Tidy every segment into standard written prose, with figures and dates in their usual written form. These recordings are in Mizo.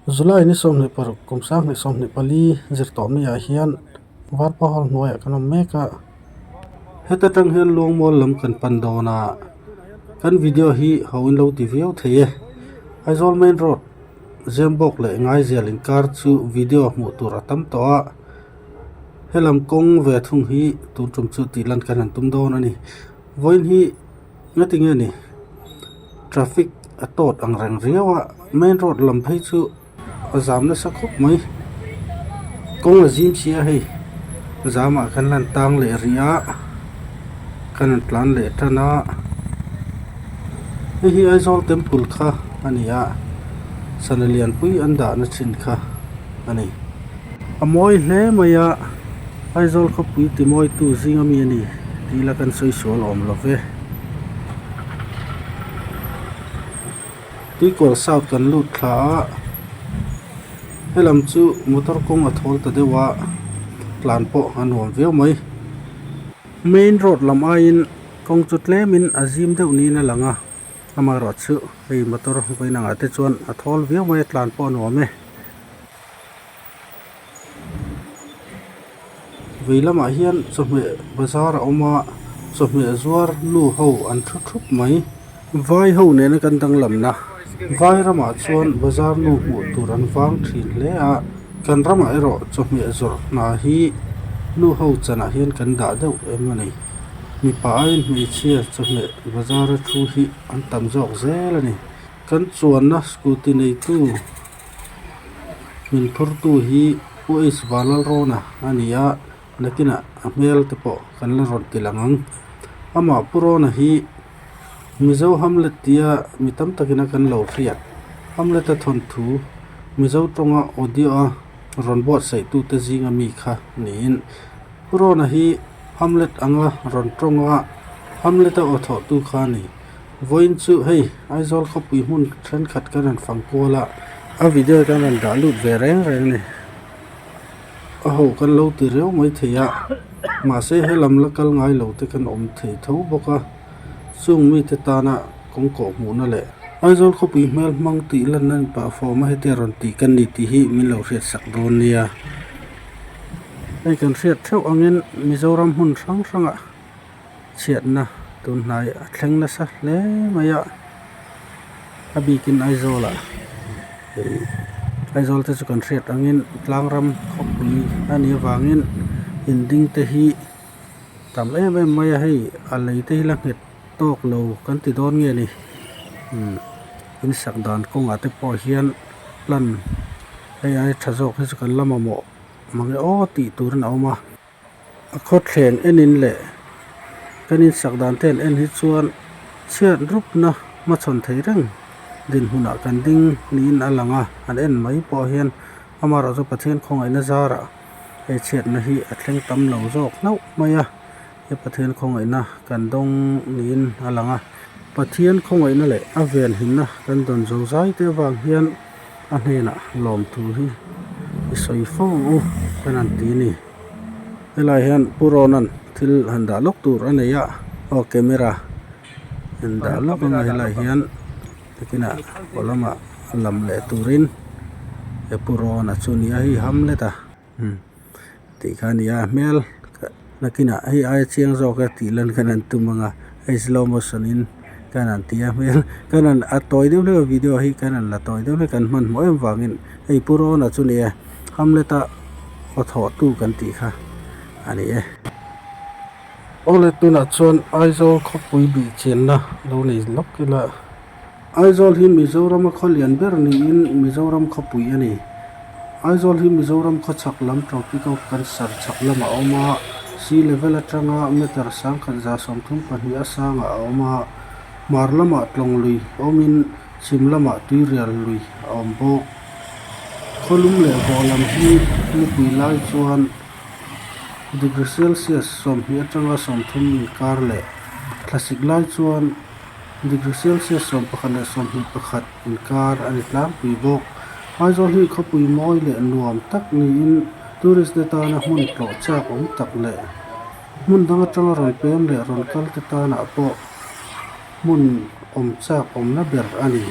July ni 26 kum 2024 zirtawpni ah hian Varpa Hall hnuaiah kan awm mek a, heta tang hian Luangmual lam kan pan dawn a, kan video hi ho in lo ti viau thei e. Aizawl main road Zembawk leh Ngaizel inkar chu video hmuh tur a tam tawh a, helam kawng ve thung hi tun tum chu tih lan kan han tum dawn a ni. Vawiin hi ngati nge ni traffic a tawt ang reng riau a, main road lam phei chu a zam nasa khawp mai. Kawng a zim si a hei zamah khan lan tang leh rih a, kan han tlan leh tan a, hei hi Aizawl temple kha a ni a, sana lianpui an dahna thin kha a ni. A mawi hle mai a, Aizawl khawpui ti mawitu zing ami a ni tih ila kan sawi sual awm lo ve. Tuikual south kan lut thla a, helam chu motor kawng a thawl ta deuh a, tlan pawh a nuam viau mai. Main road lam aiin kawng chu tlemin a zim deuh niin a lang a, amaherawhchu hei motor vawiin angah te chuan a thawl viau mai a, tlan pawh a nuam e. Vei lamah hian chawhmeh bazar a awm a chawhmeh zuar nu ho an thu thup mai vai ho nena kan danglamna vai ramah chuan bazar nu hmuh tur an vang thin hle a kan ramah erawh chawhmeh zawrh hna hi nu ho chanah hian kan dah deuh em a ni mipa aiin hmeichhia chawhmeh bazar a thu hi an tam zawk zel a ni kan chuanna scooty neitu. Min phurtu hi Pu H Vanlalrawna a ni a, nakinah a hmel te pawh kan la rawn ti lang ang. Amah Pu Rawna hi Mizo Hamlet tia mi tam takin a kan lo hriat. Hamlet-a thawnthu Mizo tawnga audio a rawn buatsaih tute zinga mi kha niin Pu Rawna hi Hamlet anga rawn tawnga Hamlet-a aw thawhtu kha a ni. Vawiin chu hei Aizawl khawpui hmun thenkhat kan rawn fang kual a, a video kan rawn dah lut ve reng reng a ni. A ho kan lo ti riau mai thei a, mahse helam la kal ngai lo te kan awm thei tho bawk a, chung mite tana kawng kawh hmuhna leh Aizawl khawpui hmel hmang tih lanna ni pah fawm a hetia rawn tih kan ni tih hi min lo hriat sak dawn nia. Hei kan hriat theuh angin Mizoram hmun hrang hrangah. Chhiatna tun hnai a thleng nasa hle mai a, a bikin Aizawl ah ih Aizawl te chu kan hriat angin tlang ram khawpui a nih avangin in ding te hi tam em em mai a hei a lei te hi la nghet tawk lo kan ti dawn nge ni umm in sak dan kawngah te pawh hian plan hei ai tha zawk hi chu kan la mamawh mange aw tih turin a awm a. A khawthleng enin leh kan insak dan te an en hi chuan chhiat rupna hmachhawn thei reng dinhmunah kan ding niin a lang a, an en mai pawh hian amaherawhchu Pathian khawngaihna zarah hei chhiatna hi a thleng tam lo zawk hlauh mai a, he Pathian khawngaihna kan dawng niin a lang a. Pathian khawngaihna leh a venhimna kan dawn zo zai te avang hian a hnenah lawmthu hi i sawi fo ang u kan han ti a ni. Helai hian Pu Rawnan thil han dah lawk tur a nei a, aw camera han dah lawk anga helai hian nakinah aw lamah lam leh turin he Pu Rawna chu a ni a, hei Hamlet a umm tih kha a ni a hmel nakinah hei aia chiang zawk e tih lan khan an tum ang a, hei slow motion in kan han ti a hmel kan han a tawi deuh hlek a video hi kan han la tawi deuh hlek kan hmanhmawh em vangin hei Pu Rawna chu a ni e Hamlet a. Aw thawh tu kan tih kha a ni e. Awle tunah chuan Aizawl khawpui bih chianna lo nei lawk ila. Aizawl hi Mizorama khaw lian ber niin Mizoram khawpui a ni. Aizawl hi Mizoram khaw chhak lam Tropic of Cancer chhak lamah a awm a, sea level atanga meter 1132 a sangah a awm a, hmar lamah tlawng lui awmin chhim lamah tuirial lui a awm bawk. Khawlum leh vawh lam hi nipui lai chuan degree celsius 20 atanga 30 inkar leh thlasik lai chuan degree celsius 11 leh 21 inkar a ni tlangpui bawk. Aizawl hi khawpui mawi leh nuam tak niin tourist te tana hmun tlawh chak awm tak leh hmun dang atanga rawn pem leh rawn kal te tanah pawh hmun awm chak awmna ber a ni.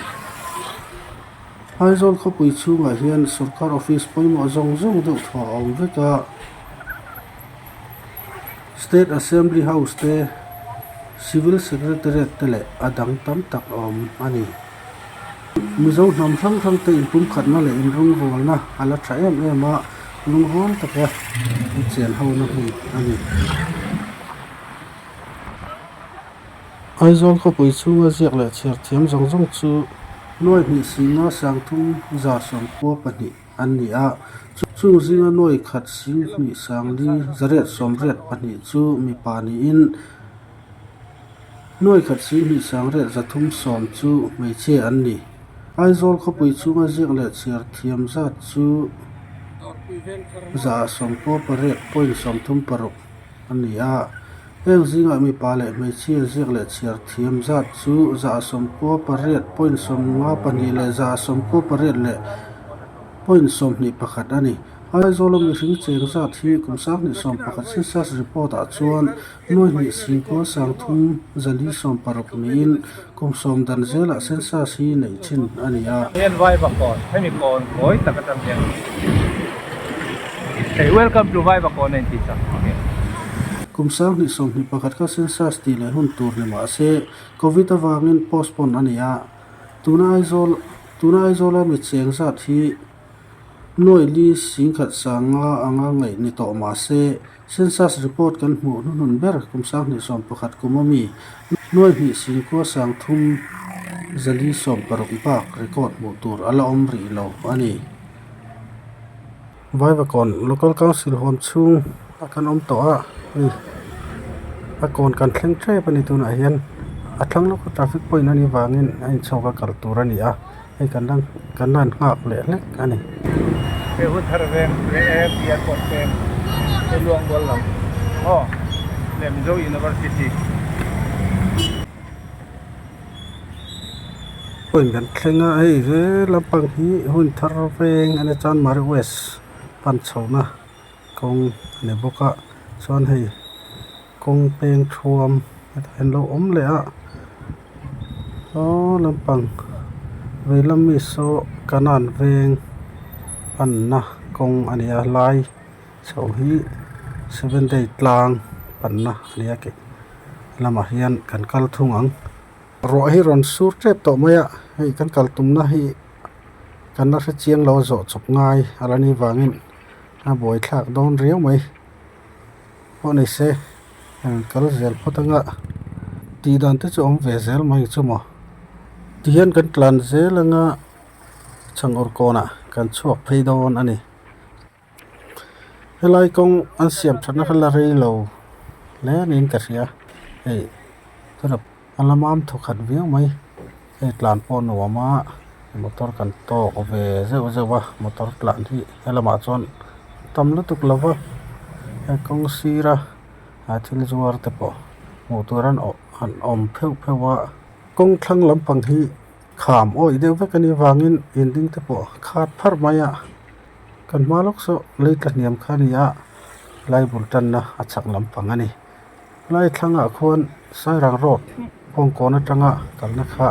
Aizawl khawpui chhungah hian sorkar office pawimawh zawng zawng deuh thuah a awm vek a. State Assembly House te, Civil Secretariat te leh a dang tam tak a awm a ni. Mizo hnam hrang hrang te inpumkhatna leh inrungrualna a la tha em em a, lungrual taka chen hona hmun a ni. Aizawl khawpui chhunga ziak leh chhiar thiam zawng zawng chu nuai hnih singa sangthum za sawmkua pahnih an ni a, chung zinga nuai khat sing hnih sangli zariat sawmriat pahnih chu mipa niin nuai khat sing hnih sangriat zathum sawm chu hmeichhia an ni. Aizawl khawpui chhunga ziak leh chhiar thiam zat chu za sawmkua pariat point sawmthum paruk a ni a. Heng zingah mipa leh hmeichhia ziak leh chhiar thiam zat chu 198 point 52 leh 198 leh point 21 a ni. Aizawla mihring cheng zat hi kum 2011 Census report ah chuan nuai hnih singkua sangthum zali sawmparuk niin kum sawm dan zelah census hi neih thin a ni a. Hian Vaivakawn, hemi kawn kawi tak atang hian hei Welcome to Vaivakawn a inti chak ang e. Kum 2021 kha census tih leh hun tur ni mah se Covid avangin postpone a ni a, tuna Aizawl tuna Aizawla mi cheng zat hi nuai li singkhat sanga anga ngaih ni tawh mah se Census report kan hmuh hnuhnun ber kum 2011 kum a mi nuai hnih singkua sangthum zali sawmparuk bak record hmuh tur a la awm rih lo a ni. Vaivakawn Local Council huam chhung a kan awm tawh a hei a kawn kan thleng tep a ni tunah hian a thlang lawka traffic point a nih vangin a inchhawk a kal tur a ni a. Hei kan la kan la nghak leh hlek a ni. He hun thar veng leh AMP airport peng he Luangbual lam aw leh Mizo University. Point kan thleng a hei he lampang hi hun thar veng a ni Chanmari West pan chhohna kawng a ni bawk a chuan hei kawng peng thuam hetah hian lo awm leh a aw lampang vei lam mi saw kanan veng panna kawng a ni a lai chho hi seven day tlang panna a ni a keh lamah hian kan kal thung ang ruah hi rawn sur tep tawh mai a hei kan kal tumna hi kan la hre chiang lo a zawh chawp ngai a la nih vangin a buaithlak dawn riau mai. Pawh ni se an kal zel phawt anga tih dan te chu a awm ve zel mai chu maw tihian kan tlan zel anga chhangawr kawnah kan chhuak phei dawn a ni helai kawng an siam thatna kha la rei lo hle niin ka hria hei A la mam thaw khat viau mai hei tlan pawh a nuam a motor kan tawk ve zeuh zeuh a motor tlan hi helamah chuan tam lutuk lo va hei kawng sira ah thil zuar te pawh hmuh tur an an awm pheuh pheuh a kawng thlang lampang hi kham awih deuh vek a nih vangin in ding te pawh khat pharh mai a kan hma lawk saw lei tla hniam kha a ni a lai bul tanna a chhak lampang a ni. Lai thlangah khuan Sairang road kawngkawn atanga kalna kha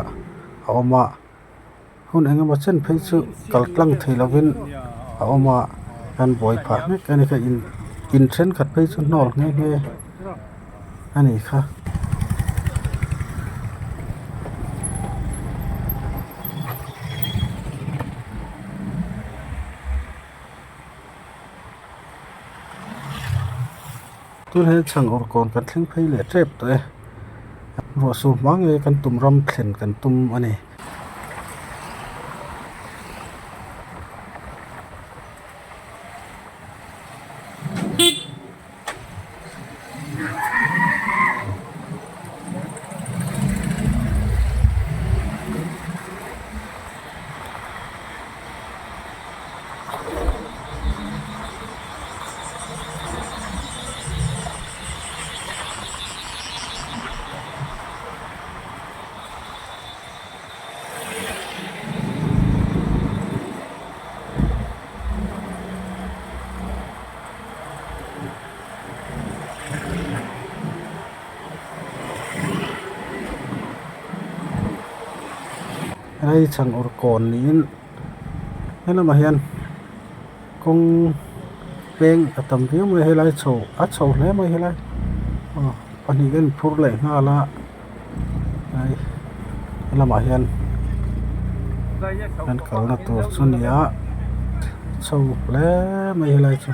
a awm a hun eng emaw chen phei chu kal tlang thei lovin a awm a kan buai phah mek a ni kha in in thenkhat phei chu hnawl nghe nghe a ni kha. Tun hian chhan awr kawn kan thleng phei leh tep tawh e ruah sur hma nge kan tum ram thlen kan tum a ni. Helai chhan awr kawn niin. Helamah hian kawng peng a tam viau mai a helai chho a chho hle mai helai aw pahnih ka inphur leh nghal a hei helamah hian kan kalna tur chu a ni a chho hle mai helai chu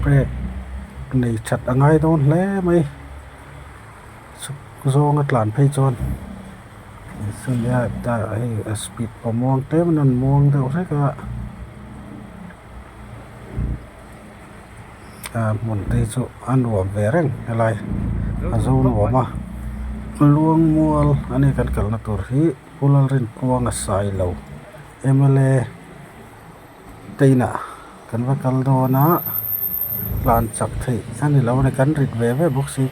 brake nei that a ngai dawn hle mai. Chhuk zawnga tlan phei chuan nia tah hei a speed pawh muang tlem a rawn muang deuh hlek a ah hmun te hi chu a nuam ve reng helai a zo nuam a Luangmual a ni kan kalna tur hi Pu Lalrinkuanga Sailo M L A te inah kan va kal dawn a tlan chak theih a ni lo a ni kan rit ve ve bawk si.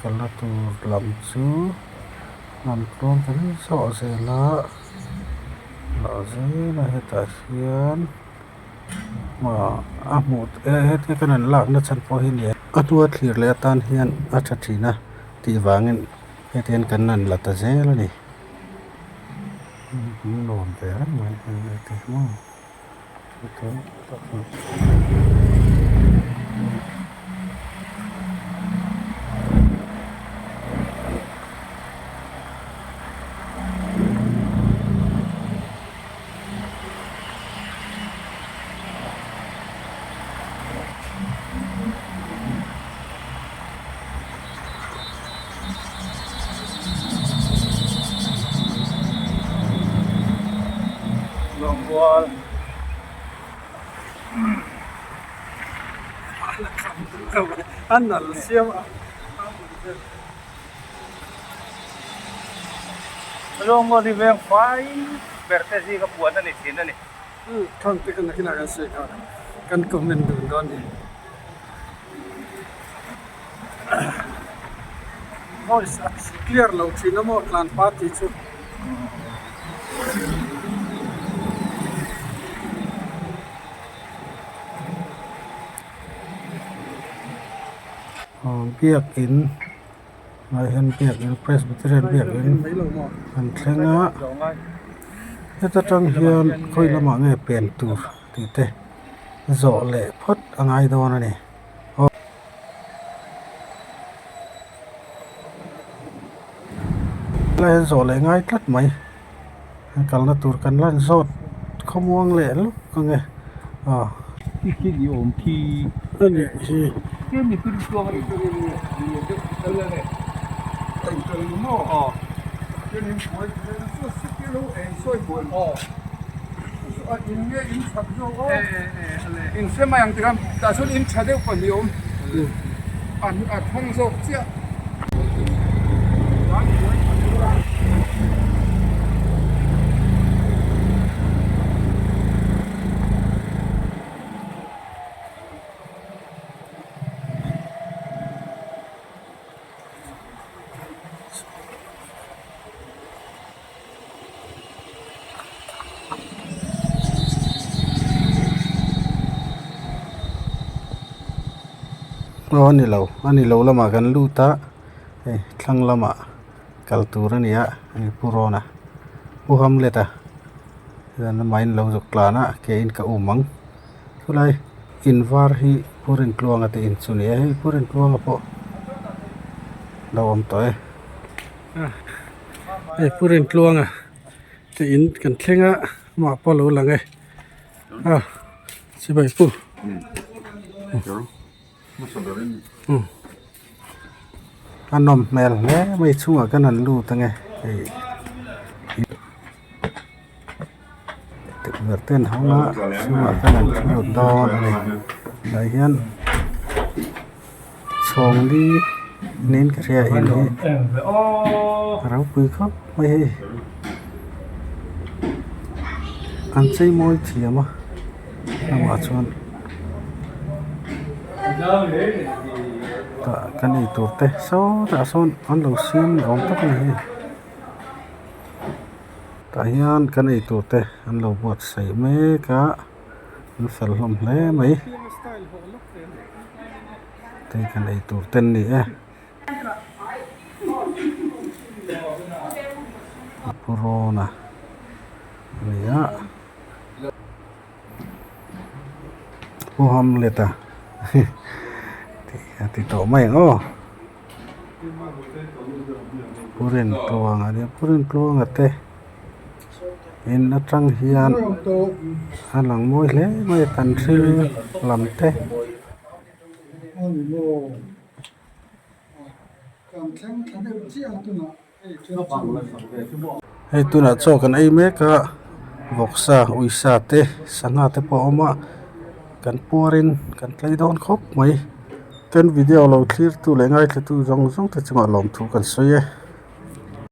Kalna tur lam chu hnam tluang kan zawh zel a lah zel a hetah hian a hmuh hetia kan han lakna chhan pawh hi ni a hnua thlir leh atan hian a tha thin a tih vangin heti hian kan han la ta zel a ni nuam ve reng mai heti maw. Lawngbual A nal siam a. Lawngbual hi veng fai ber te zinga puan a ni thin a ni. Thang te kan nakinah kan sawi kha kan comment dun dawn ni. Voice a clear lo thin a maw tlan party chu. Aw biakin ah hian biakin presbyterian biakin an thleng a heta tang hian khawi lamah nge pen tur tih te zawh leh phawt a ngai dawn a ni. Helai hian zawh leh ngai tlat mai an kalna tur kan lan zawt khawmuang leh lawk ang e aw. A nih hi. Aw a ni lo a ni lo lamah kan lut a hei thlang lamah kal tur a ni a hei pu rawn a pu hamlet a chuan amah in lo zuk tlan a ke in ka um ang chulai in var hi pu rintluanga te in chu a ni a hei pu rintluanga pawh lo awm tawh e. Hei pu Rintluanga te in kan thleng a amah pawh a lo lang e a chibai pu a nawm hmel hle mai chhungah khan an lut ange hei tukverh te an hawng a chhungah khan an thu lut dawn a ni tah hian. Chhawng li niin ka hria in hi a ropui khawp mai hei an chei mawi thiam a amah chuan tah kan ei tur te sawtah sawn an lo siam ni awm tak a ni hei tah hian kan ei tur te an lo buatsaih mek a. An fel hlawm hle mai tui kan ei tur te an ni e purun a. A ni a Pu Hamlet a tih a ti tawh mai ang aw Pu Rintluanga a nia Pu Rintluanga te in atang hian a lang mawi hle mai a kan thil lam te. Hei tunah chaw kan ei mek a vawksa uisa te sangha te pawh a awm a kan puarin kan tlei dawn khawp mai kan video lo thlir tu leh ngaithla tu zawng zawng te chungah lawmthu kan sawi e.